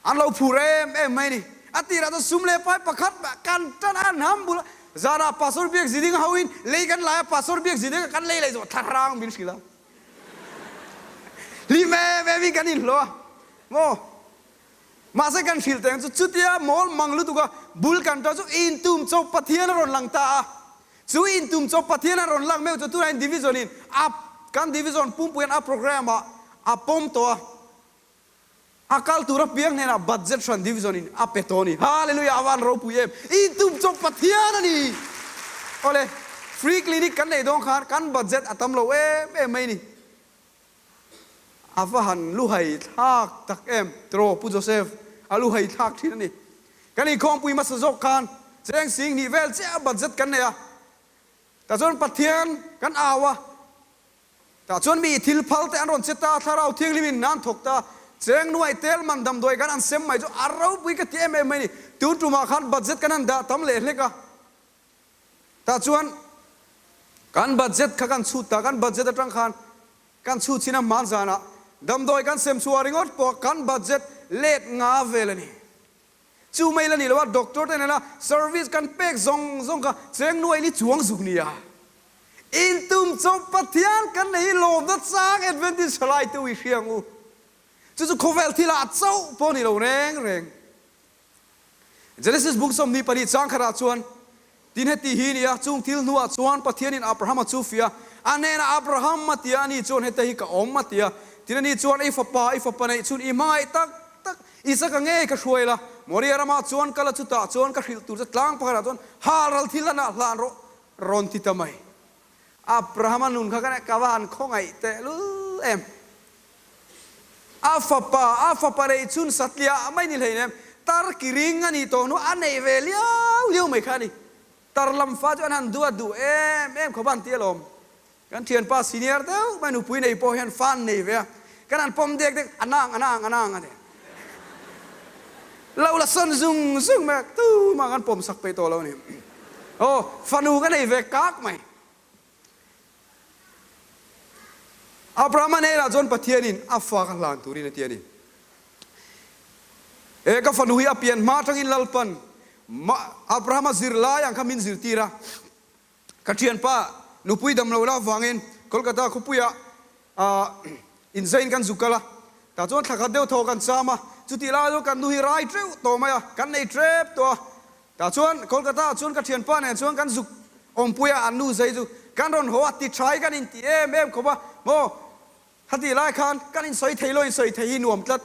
An lo phur em em mai a ni. A tirah chuan sum leh pai pakhat mah kan tan a, an ham bul a. Zanah Pastor Biak Ziding hoin lei kan lai a, Pastor Biak Ziding a kan lei leh zawh thlarang min hrilh a. Hlim em em in kan inhlawh a, maw? Mahse kan hrilh teng chu chutia mawl mang lutuk a bul kan tan chu intum chawp Pathian a rawn lang ta a. Chu intum chawp Pathian a rawn lang meuh chu tunah in division in a kan division pumpuiin a program ah a pawm tawh a. A kal tur apiang hnenah budget hran division in a pe tawh a ni. Hallelujah a van ropui em! I tum chawp Pathian a ni! Awle, free clinic kan neih dawn khan kan budget a tam lo em em mai ni. A va han luhai thlak tak em! Tiraw Pu Joseph, a luhai thlak thin a ni. Kan inkhawmpui hmasa zawk khan cheng sing hnih vel chiah budget kan nei a. Tah chuan Pathian kan au a. Tah chuan mi thil phal te an rawn che ta, Thlarau Thianghlim in an thawk ta, cheng nuaih tel man damdawi kan an sem mai chu a ropui ka ti em em mai ni. Tun tumah khan budget kan han dah tam leh hlek a, tah chuan kan budget kha kan chhut ta, kan budget atang khan kan chhut chin a hman zanah damdawi kan sem chhuah ringawt pawh kan budget let nga vel a ni. Chu mai la ni lo a, doctor te nena service kan pek zawng zawng kha cheng nuai li chuang zuk nia. In tum chawp Pathian kan nei hi lawmna chang Adventist thalai te u i hria ang u. Chu chu khawvel thil ah chauh pawh ni lo reng reng. Genesis bung 24 chang khatah chuan tin heti hi nia, chung thil hnuah chuan Pathianin Abrahama chu fiah a, a hnenah Abraham a tia, ani chuan heta hi ka awm a tia. Tin ani chuan i fapa, i fapa neih chhun i hmangaih tak tak Isaka ngei ka hruai la, Moria ramah chuan kal a chutah chuan ka hrilh tur che tlang pakhatah chuan hal ral thil lanah hlan rawh rawn ti ta mai. Abrahama nun kha ka va han khawngaih tehlul em. A fapa, a fapa neih chhun satliah mai ni hleinem, tar ki ring a nih tawh hnu a neih ve liau liau mai kha a ni. Tar lam fa chu an han duat duh em em khawp a an ti alawm. Kan thianpa senior deuh mai nupui nei pawh hian fan nei ve a, kan han pawm dek dek, a nang, a nang, a nang a ti. Lo la sawn zung zung mai a, tumah kan pawm sak peih tawh lo a ni. Aw, fanu ka nei ve kak mai. Abrahama hnenah chuan Pathianin a fa ka hlan turin a ti a ni. He ka fanu hi a pian hma atangin Lalpan Abrahama zirlai ang kha min zirtir a. Ka thianpa nupui dam lo la avangin Kolkata khawpuiah inzain kan zuk kal a, tah chuan thla khat deuh thaw kan cham a, chutih lai chuan kan nu hi rai teuh tawh mai a, kan nei tep tawh a, tah chuan Kolkata ah chuan ka thianpa nen chuan kan zuk awmpui a, an nu zai chu kan rawn haw a, ti tha hi kan inti em em khawp a, maw khatih lai khan kan insawi thei lo insawi thei hi nuam tlat,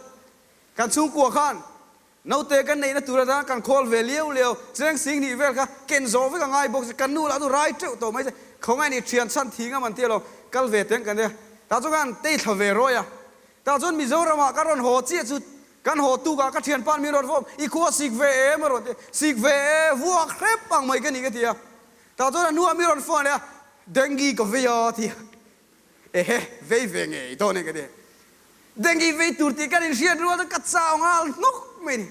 kan chhungkua khan Naute kan neihna tur atan kan khawl ve liau liau, cheng sing hnih vel kha ken zawh vek a ngai bawk si, kan nu lah chu rai teuh tawh mai che, khawngaih nih thian chhan thi ngam an ti alawm, kal ve teng kan nia, tah chuan kan tei thla ve rawi a, tah chuan Mizoramah ka rawn haw chiah chu kan haw tuk ah ka thianpa min rawn vawm, i khua sik ve em a rawn ti, sik ve e, vuak hrep ang mai ka ni ka ti a, tah chuan a hnuah min rawn phone leh a, dengue ka vei a ti a, ehe vei ve ngei dawn e ka ti. Dengue vei tur tih kan inhriat rual chu ka chau nghal hnawk mai ni.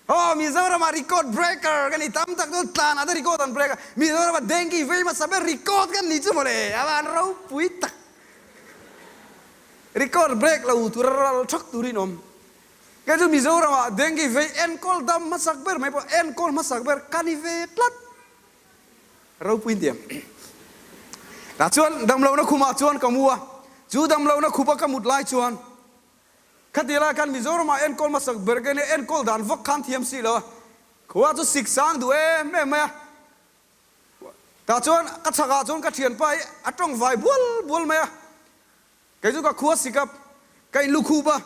Aw Mizoramah record breaker kan ni tam tak chu tlan ah te record an break a, Mizoramah dengue vei hmasa ber record kan ni chu mawle a van ropui tak. Record break lo tur a ral thak turin awm. Kei chu Mizoramah dengue vei enkawl dam hmasak ber mai pawh enkawl hmasak ber ka ni ve tlat. Ropui in tiam. Tah chuan damlohna khumah chuan ka mu a, chu damlohna khupa ka mut lai chuan khati lai khan Mizoramah enkawl hmasak ber ka nia, enkawl dan vak khan thiam si lo a, khua chu sik sang duh em em mai a. Tah chuan ka chhakah chuan ka thianpa hi a tawng vai bual bual mai a, kei chu ka khua sik a, ka inlukhup a.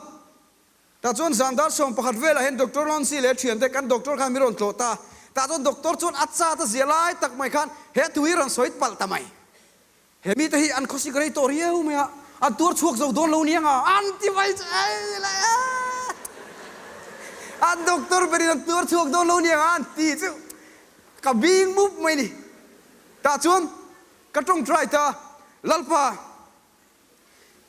Tah chuan zan dar 11 velah hian Doctor Loncy leh a thiante kan doctor khan min rawn tlawh ta. Tah chuan doctor chuan a chat a zia lai tak mai khan he thu hi rawn sawi palh ta mai. He mite hi an khawsik rei tawh riau mai a, an tuar chhuak zo dawn lo nia nga an ti mai chu ei leh e. An doctor berin an tuar chhuak dawn lo nia nga an ti chu ka bing mup mai ni. Tah chuan ka tawngtai ta, Lalpa,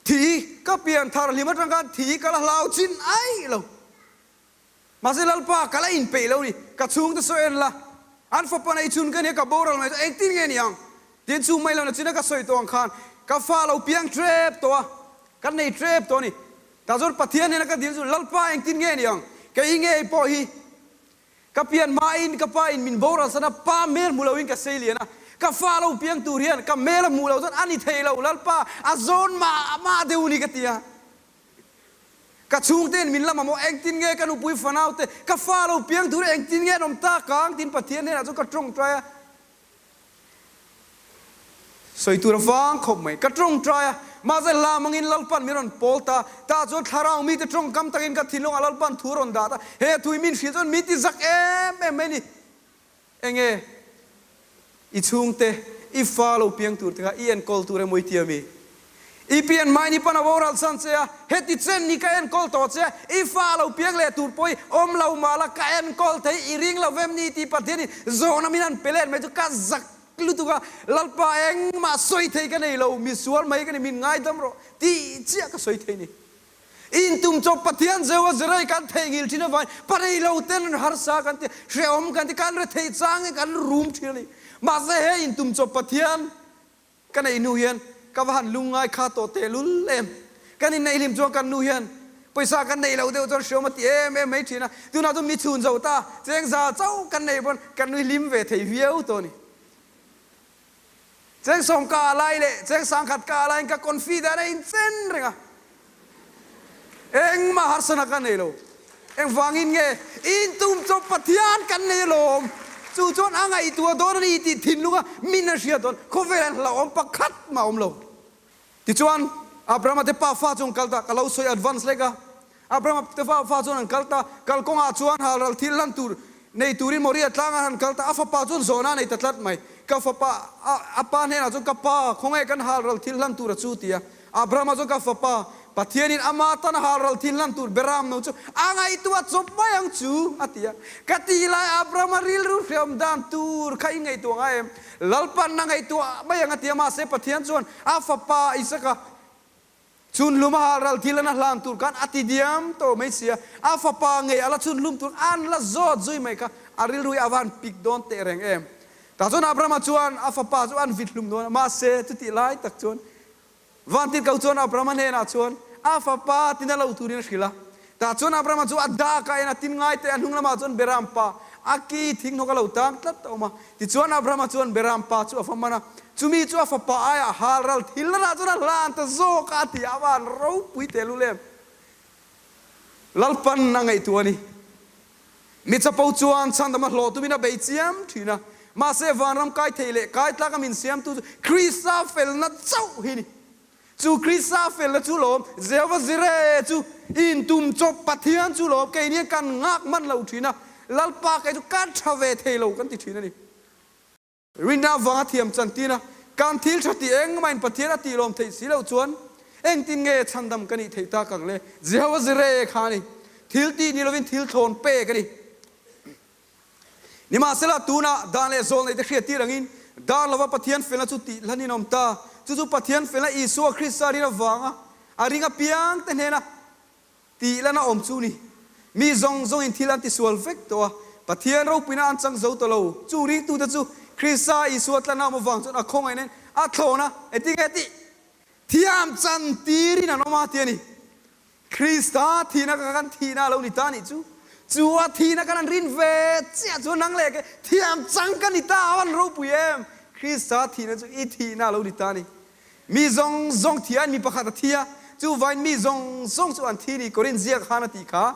thi ka pian thar hlim atang khan thi ka la hlau chin aih lo. Mahse Lalpa ka la inpeih lo ni, ka chhungte saw en la, an fapa nei chhun ka nia ka boral mai chu engtin nge ni ang? Tiin chu mai lo na china ka sawi tawh ang khan ka fa lo piang tep tawh a, ka nei tep tawh a ni. Tah chuan Pathian hnena ka dil chu Lalpa engtin nge ni ang? Kei ngei pawh hi ka pian hmain ka pa in min boral san a, pa hmel hmu loin ka sei lian a, ka fa lo piang tur hian ka hmel a hmuh loh chuan a ni thei lo, Lalpa a zawn mah mah deuh ni ka ti a. Ka chhungte'n min la mamawh engtin nge ka nupui fanau te, ka fa lo piang tur engtin nge an awm tak ang tiin Pathian hnenah chuan ka tawngtai a. Sawi tur a vang khawp mai. Ka tawngtai a, mahse hla mangin Lalpan min rawn pawl ta. Tah chuan thlarau mite tawngkam takin ka thinlungah Lalpan thu a rawn dah ta. He thui min hrilh chuan min ti zak em em mai a ni. Enge i chhungte, i fa lo piang tur te kha i enkawl tur emaw i ti ami? I pian hmain i pan a boral chhan che a, heti chen ni ka enkawl tawh che a, i fa lo piang leh tur pawh i awm lo mah la ka enkawl thei i ring lo vem ni tih Pathianin zawhna min han pe let mai chu ka zak lutuk a, Lalpa engmah sawi thei ka nei lo, misual mai ka ni, min ngaidam rawh tih chiah ka sawi thei ni. Intum chawp Pathian Jehovah Jireh kan theihnghilh thin avangin parei lo ten harsa kan ti, hrehawm kan ti, kan rethei changin kan rum thin a ni. Mahse he intum chawp Pathian ka neih hnu hian ka va han lungngai kha tawh tehlul em. Kan inneih hlim chuan kan nu hian pawisa kan neih loh deuh chuan hrehawm a ti em em mai thin a. Tunah chuan mi chhun zo ta, chengza chauh kan neih pawn kan nui hlim ve thei viau tawh a ni. Chengsawm ka a lai leh chengsangkhat ka a laiin ka confi dan a inchen reng a, engmah harsana ka nei lo. Engvangin nge intum chawp Pathian kan nei alawm? Chu chuan a ngaihtuah dawn a ni tih thinlunga min a hriat dawn khawvelah hian hlauhawm pakhat mah a awm lo. Tichuan, Abrahama te pa fa chu an kal ta, ka lo sawi advance lek a. Abrahama te pa fa chuan an kal ta, kalkawngah chuan halral thil hlan tur nei turin Moria tlangah an kal ta, a fapa chuan zawhna a nei ta tlat mai. Ka fapa, a pa hnenah chuan, Ka pa, khawngaih kan halral thil hlan tur a chu ti a. Abrahama chuan, Ka fapa, Pathianin ama tan halral thil hlan tur beram no chu a ngaihtuah chawp mai ang chu, a ti a. Ka tih lai Abrahama rilru hreawm dan tur kha i ngaihtuah ngai em? Lalpan a ngaihtuah mai ang a ti a, mahse Pathian chuan a fapa Isaka chhunhlum a halral thil an a hlan tur khan a ti diam tawh mai si a, a fapa ngei a la chhunhlum tur an la zawt zui mai kha a rilru hi a van pik dawn teh reng em. Tah chuan Abrahama chuan a fapa chu an vit hlum dawn a, mahse chutih lai tak chuan Vantirhkoh chuan Abrahama hnenah chuan a fapa tina lo turin a hrilh a. Tah chuan Abrahama chu a dak a en a, tin ngai teh a hnung lamah chuan Beram pa a ki thing hnawk a lo tang tlat a awm a. Tichuan Abrahama chuan Beram pa chu a va man a, chumi chu a fapa aiah halral thil lanah chuan a hlan ta zawk a, a ti a, a van ropui teh lul em! Lalpan a ngaihtuah a ni. Mi chapo chuan chhandam a hlawh tumin a bei chiam thin a, mahse vanram kai thei leh kai tlaka min siamtu chu Krista felna chauh hi a ni. Chu Krista felna chu lawm, Jehova Jireh chu intum chawp Pathian chu lawm, keini hian kan nghak hman lo thin a, Lalpa kei chu ka tha ve thei lo kan ti thin a ni. Rinna avanga thiam chantin a, kan thil tha tih engmahin Pathian a tih lawm theih si loh chuan engtin nge chhandam ka nih theih tak ang le? Jehova Jireh kha a ni. Thil tih ni lovin thil thlawn pek a ni. Nimahsela, tunah dan leh zawl neite hriat tir angin dar lova Pathian felna chu tih hlanin a awm ta. Chu chu Pathian felna Isua Krista rin avanga a ring apiangte hnena Tih lana awm chu ni. Mi zawng zawngin thil an tisual vek tawh a, Pathian ropuina an chang zo ta lo. Chung ringtute chu Krista Isua tlanna awm avang chuan a khawngaihna in a thlawn a, engtin nge tih thiam chan tirin an awm a ti a ni. Krista thihna kha kan thihna a lo ni ta nih chu. Chu a thihna kan han rin ve chiah chuan nang leh ke thiam chang ka ni ta a van ropui em! Krista thihna chu i thihna a lo ni ta a ni. Mi zawng zawng thi a, mi pakhat a thi a, chuvain mi zawng zawng chu an thi ni, Korin ziak khan a tih kha.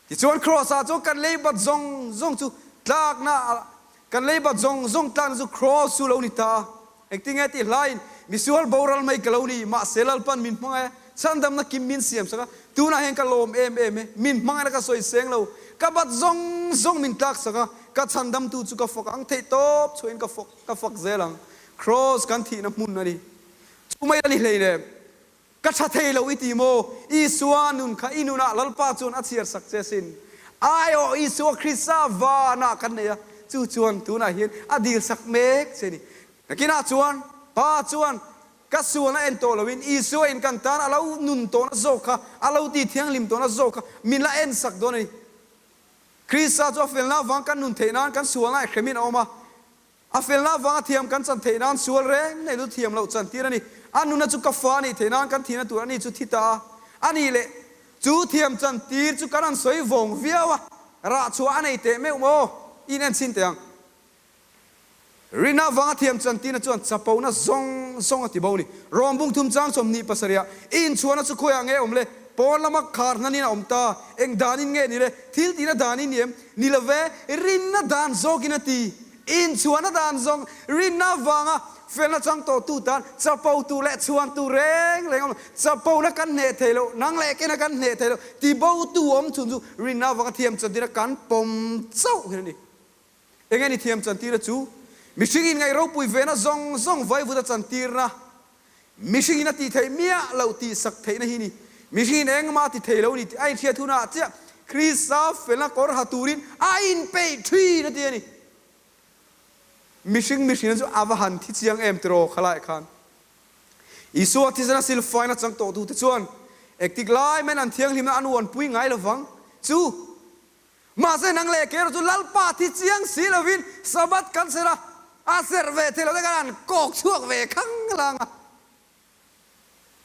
Tichuan Kraws ah chuan kan leibat zawng zawng chu tlakna a. Kan leibat zawng zawng tlakna chu Kraws chu lo ni ta a. Engtinge tih hlaiin misual boral mai ka lo ni, mahse Lalpan min hmangaih a, chhandamna kim min siam sak a, tunah hian ka lawm em em e, min hmangaihna ka sawi seng lo, ka bat zawng zawng min tlak sak a, ka chhandamtu chu ka fak ang, theih tawp chhuahin ka fak ka fak zel ang. Kraws kan thihna hmun a ni. Chu mai a ni hleinem. Ka tha thei lo i ti maw? Isua nun kha i nunah Lalpa chuan a chhiar sak che asin. Ai aw, Isua Krista vanah kan nei a, chu chuan tunah hian a dil sak mek che a ni. Nakinah chuan Pa chuan ka sualna en tawh loin Isua in kan tan a lo nun tawhna zawk kha, a lo ti thianghlim tawhna zawk kha min la en sak dawn a ni. Krista chu a felna avang kan nun theih nan kan sualna i hremin a awm a. A felna avanga thiam kan chan theih nan sual reng nei lu thiam loh chan tir a ni. A nuna chu ka fa a nih theih nan kan thihna tur a ni chu thi ta a. A nih leh, chu thiam chan tir chu kan han sawi vawng viau a, rah chhuah a nei teh meuh maw? In en chhin teh ang. Rinna avanga thiam chan tirna chuan chapona zawng zawng a ti bo a ni. Rawng bung thum chang 27 ah, I inchhuahna chu khawiah nge awm le? Pawn lama khar hnanin a awm ta. Eng danin nge ni le? Thil tihna danin ni em? Ni lo ve, rinna dan zawkin a ti. Inchhuahna dan zawng rinna avanga felna chang tawhtu tan chapo tur leh chhuan tur reng reng awm lo. Chapona kan hneh thei lo, nang leh kena kan hneh thei lo, tibotu awm chhun chu rinna avanga thiam chantirna kan pawm chauh hian a ni. Enge ni thiam chantirna chu? Mihring inngaih ropui vena zawng zawng vaivuta chantirna, mihring in a tih theih miah loh tih sak theihna hi ni. Mihring in engmah a ti thei lo ni tih a inhriat hunah chiah Krista felna kawr ha turin a inpeih thin a ti a ni. Mihring mihrinna chu a va han thi chiang em tiraw khalai khan. Isua thisena silfaina chang tawh tute chuan engtik lai maiin an thianghlimna an uanpui ngai lovang chu. Mahse nang leh kei erawh chu Lalpa thi chiang si lovin Sabbath kan serh a, a serh ve thei lo te kan han kawk chhuak ve khang lang a.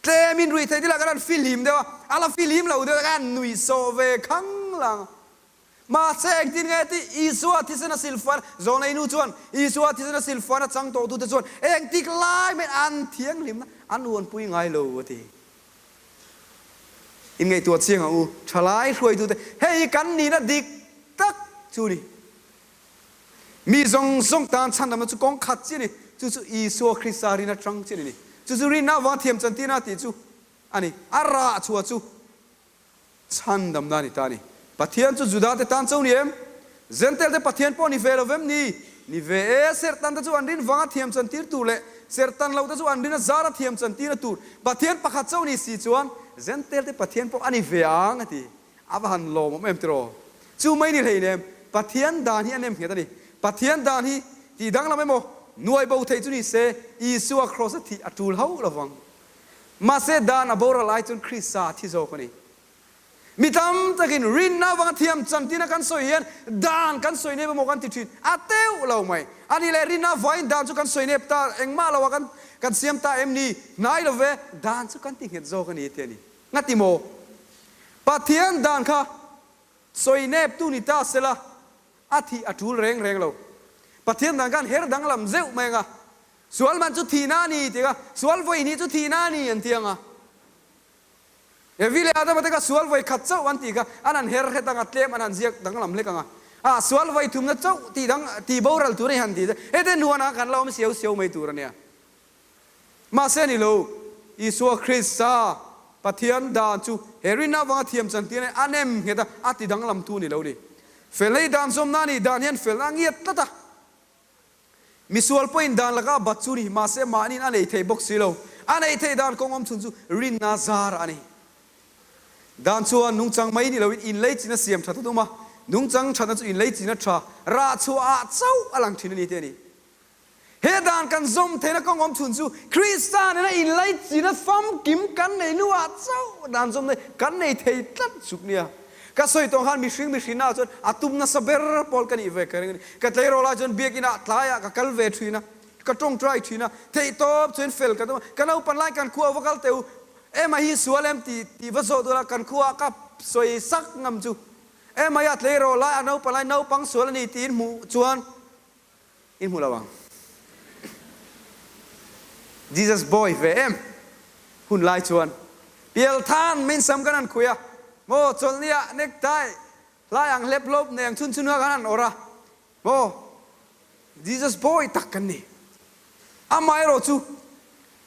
Tlemin ruih theih thil ah kan han fihlim deuh a, a la fihlim lo deuh te kan han nuih sawh ve khang lang a. Mahse engtin nge tih Isua thisena silfan, Zawlnei nu chuan Isua thisena silfan a chang tawh tute chuan engtik lai mai an thianghlimna an uanpui ngai lo a ti. Inngaihtuah chiang ang u, thalai hruaitute, hei hi kan nihna dik tak chu ni. Mi zawng zawng tan chhandamna chu kawng khat chiah a ni, chu chu Isua Krista rin atang chiah a ni. Chu chu rinna avanga thiam chantirna tih chu a ni. A rah chhuah chu chhandamna a ni ta a ni. Pathian chu Judate tan cho ni em? Jentail te Pathian pawh ni ve lo vem ni? Ni ve e, serhtan te chu an rin vanga thiam chantir tur leh serhtan lo te chu an rin a zara thiam chantir a tur. Pathian pakhat cho ni si chuan Jentail te Pathian pawh a ni ve ang a ti. A va han lawmawm em tiraw? Chu mai ni hleinem, Pathian dan hi a nem nghet a ni. Pathian dan hi tih danglam emaw nuai bo theih chu ni se Isua kraws a thih a tul hauh lovang. Mahse dan a boral ai chuan Krista a thi zawk a ni. Mi tam takin rinna avanga thiam chantina kan sawi hian dan kan sawi nep emaw kan ti thin. A teuh lo mai. A nih leh rinna vain dan chu kan sawi nep ta, engmah loah kan kan siam ta em ni? Hnai lo ve, dan chu kan ti nghet zawk a ni ti a ni. Ngati maw? Pathian dan kha sawi nep tu ni ta sela a thih a tul reng reng lo. Pathian dan khan her danglam zeuh mai anga sual man chu thihna a ni ti kha sual vawi hnih chu thihna a ni an ti anga. Evi leh Adama te kha sual vawi khat chauh an tih kha an han her hret anga tlem an han ziak danglam hlek anga ah sual vawi thumna chauh tih dang tih boral tur a ni han tih te hete nuanah kan la awm siau siau mai tur a nia. Mahse ni lo, Isua Krista Pathian dan chu he rinna avanga thiam chantir a nem nghet a, a ti danglam tu ni lo ni. Felna hi dan zawmna a ni, dan hian felna a ngiat tlat a. Misual pawhin dan laka a bat chu ni, mahse mahniin a nei thei bawk si lo. A neih theih dan kawng awm chhun chu rinna zar a ni. Dan chuan nungchang mai ni loin inleichina siam that a tum a, nungchang thatna chu inleichina tha rah chhuahah chauh a lang thin a ni tih a ni. He dan kan zawm theihna kawng awm chhun chu Krista nena inleichina famkim kan nei hnuah chauh dan zawm nei kan nei thei tlat chuk nia. Ka sawi tawh khan mihring mihrinna ah chuan a tum nasa ber pawl ka nih ve ka ring a ni. Ka tleirawl ah chuan biakinn ah tlaiah ka kal ve thin a, ka tawngtai thin a, theihtawp chuan fel ka tum a, ka naupan lai kan khua va kal teh u, Emma hi sual em tih tih va zawh duh la kan khua ah ka sawi sak ngam chu. Emma hi a tleirawl lai a naupan lai naupang sual a ni tiin hmuh chuan In hmu lo ang. Jesus boy ve em hun lai chuan pial than min sam kan han khui a maw chawlhni ah necktie hlai ang hlep hlawp nei ang chhun chhun kha kan han awrh a maw. Jesus Boy tak kan ni. Amaherawhchu,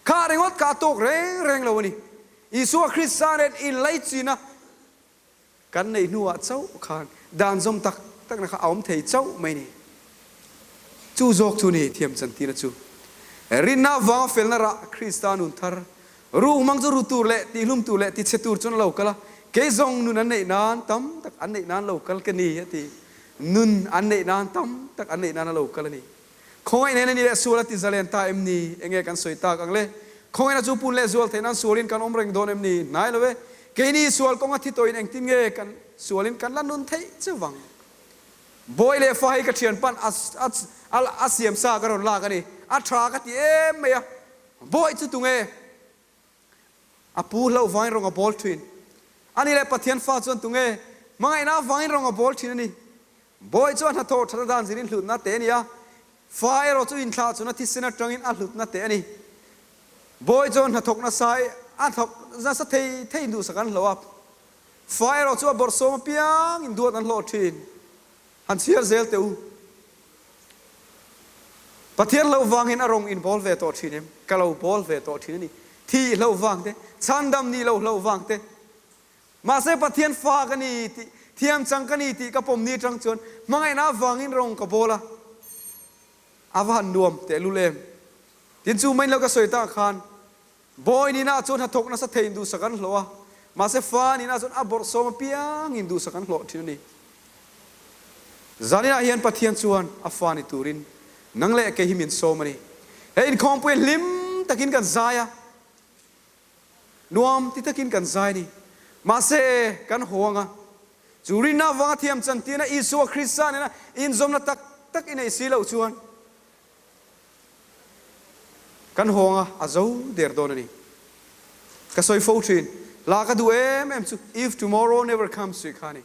kha ringawt kha a tawk reng reng lo a ni. Isua Krista nen inlaichin a kan neih hnuah chauh khan dan zawm tak takna kha a awm thei chauh mai ni. Chu zawk chu ni thiam chantirna chu. Rinna avanga felna rah Krista nun thar Ruh hmang chu ru tur leh tihlum tur leh tichhe tur chuan a lo kal a, kei zawng nun an neih nan tam tak an neih nan lo kal ka ni, a ti. Nun an neih nan tam tak an neih nan a lo kal a ni. Khawngaih nen a ni leh sual a ti zalen ta em ni? Enge kan sawi tak ang le? Khawngaihna chu pun leh zual theih nan sualin kan awm reng dawn em ni? Hnai lo e. Keini sual kawnga thi tawhin engtin nge kan sualin kan la nun theih cheu vang? Bawi leh fa hi ka thianpan a a siam sa ka rawn lak a ni. A tha ka ti em mai a. Bawi chu tunge? A pu hlauh vangin rawng a bawl thin. A ni leh Pathian fa chuan tunge? Hmangaihna avangin rawng a bawl thin a ni. Bawi chu a hnathawh thatna dan zirin hlutna te a ni a, fa erawh chu inthlah chuna thisen atangin a hlutna te a ni. Bawi chuan hnathawk nasa a thawk nasa thei thei induhsak an hlauh a, fa erawh chu a bawrhsawm apiang induat an hlawh thin. Han chhiar zel teh u. Pathian hlauh vangin a rawng in bawl ve tawh thin em? Ka lo bawl ve tawh thin a ni. Thih hlauh vang te, chhandam nih loh hlauh vang te. Mahse Pathian fa ka ni tih, thiam chang ka ni tih ka pawm ni atang chuan hmangaihna avangin rawng ka bawl a. A va han nuam tehlul em? Tin chu main lo ka sawi tak khan Bawi nihna chuan hnathawk nasa thei in duhsak an hlawh a, mahse fa nihna chuan a bawrhsawm apiang in duhsak an hlawh thin a ni. Zaninah hian Pathian chuan a fa ni turin nang leh kei hi min sawm a ni. He inkhawmpuiah hlim takin kan zai a, nuam ti takin kan zai a ni. Mahse kan haw ang a, chu rinna avanga thiam chantirna Isua Krista nena inzawmna tak tak i neih si loh chuan, Kan hawng a, a zo der dawn a ni. Ka sawi fo thin, hla ka duh em em chu If tomorrow never comes tih kha a ni.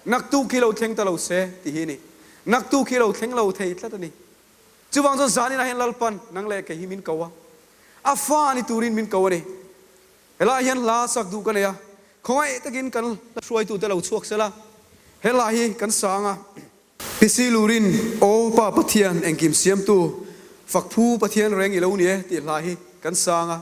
Naktuk hi lo thleng ta lo se tih hi a ni. Naktuk hi lo thleng lo thei tlat a ni. Chuvang chuan zaninah hian Lalpan nang leh kei hi min ko a, a fa ni turin min ko a ni. Helaiah hian hla sak duh ka nei a, khawngaih takin kan hla hruaitute lo chhuak sela, he hla hi kan sang a. Pc Lurin, Aw Pa Pathian engkim siamtu, fakphu Pathian reng i lo ni e tih hla hi kan sang a.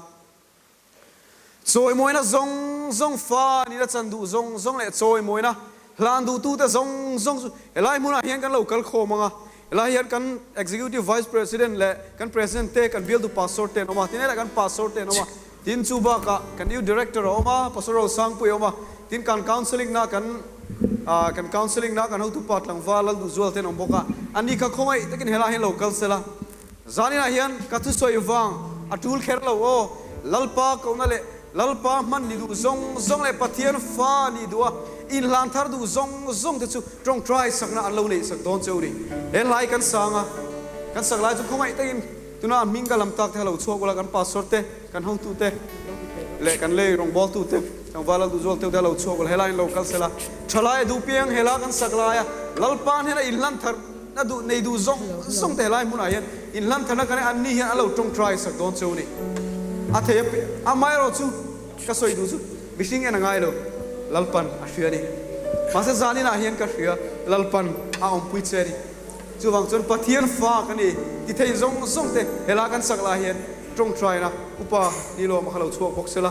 Chawimawina zawng zawng fa nila chan duh zawng zawng leh chawimawina hlan duhtute zawng zawng chu helai hmunah hian kan lo kal khawm ang a. Helai hian kan Executive Vice President leh kan President te, kan bialtu Pastor te an awm a, tin helaiah kan Pastor te an awm a, tin chu bakah kan Youth Director a awm a, Pastor Rosangpuii a awm a, tin kan Counselling na kan Kan counselling na kan hotupa tlangval Lalduhzual te an awm bawk a, ani kha khawngaih takin helaiah hian lo kal sela. Zaninah hian ka thusawi vang a tul kher lo aw, Lalpa kohna leh Lalpa hman ni duh zawng zawng leh Pathian fa nih duh a inhlan thar duh zawng zawng te chu tawngtai sakna an lo neih sak dawn cheu ni. He hlai kan sang a, kan sak lai chu khawngaih takin tuna a hming ka lam tak te kha lo chhuak ula, kan pastor te, Kan hotute leh kan lei rawngbawltute tlangval Lalduhzual teuh te a lo chhuak ul helaiin lo kal sela, thalai a duh piang hela kan sak laia Lalpa hnena inhlan thar na duh nei duh zawng zawng te helai hmunah hian inhlan tharna kan an ni hian an lo tawngtai sak dawn cheu ni. A thei a amaherawh chu ka sawi duh chu mihring en a ngai lo, Lalpan a hria a ni. Mahse zaninah hian ka hria Lalpan a awmpui che a ni. Chuvang chuan Pathian fa ka ni ti thei zawng zawng te helai kan sak lai hian tawngtaina upa ni lawm a kha lo chhuak bawk sela.